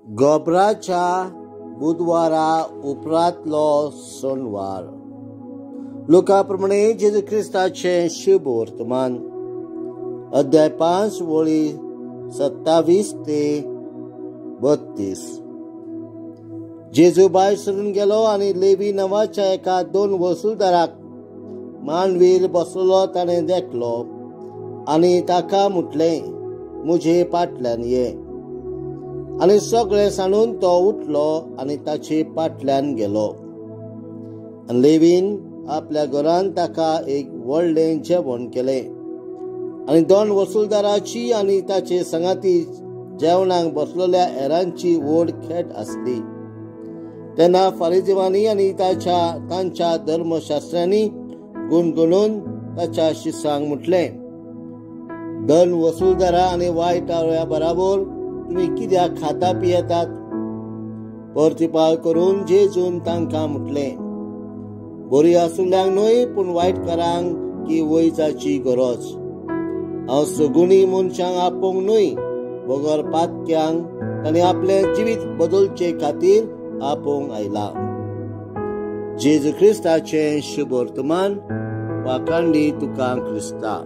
गोबराच्या बुधवारा उपरांतलो सोनवार. लुका प्रमाणे जेजू क्रिस्ताचें शुभ वर्तमान, अध्याय 5 वळी 27 ते 32. जेजू भायर सरून गेलो आनी लेवी नांवाच्या एका दोन वसुलदाराक मांडवीर बसलो ताणें देखलो आनी ताका म्हटलें, म्हजे फाटल्यान ये. आनी सगळें सांडून तो उठलो आनी ताचे फाटल्यान गेलो. आनी लेवीन आपल्या घरान ताका एक व्हडलें जेवण केलें आनी दोन वसुलदाराची आनी ताचे सांगाती जेवणाक बसलेल्या हेरांची व्हड खेट आसली. तेन्ना फारिजीवांनी आनी तांच्या धर्मशास्त्र्यांनी गुणगुणून ताच्या शिसांक म्हटलें, दोन वसुलदारा आनी वायटाळ्या बराबर तुमी कित्याक खाता पियेतात? प्रतिपाल करून जेजून तांकां म्हटलें, बरी आसुल्ल्यांक न्हय पूण वायटकारांक की वैजाची गरज. हांव सगुणी मनशांक आपोवंक न्हय बगर पातक्यांक तांणी आपलें जिवीत बदलचे खातीर आपोवंक आयला. जेजू क्रिस्ताचें शुभ वर्तमान. वाखांडी तुका क्रिस्ता.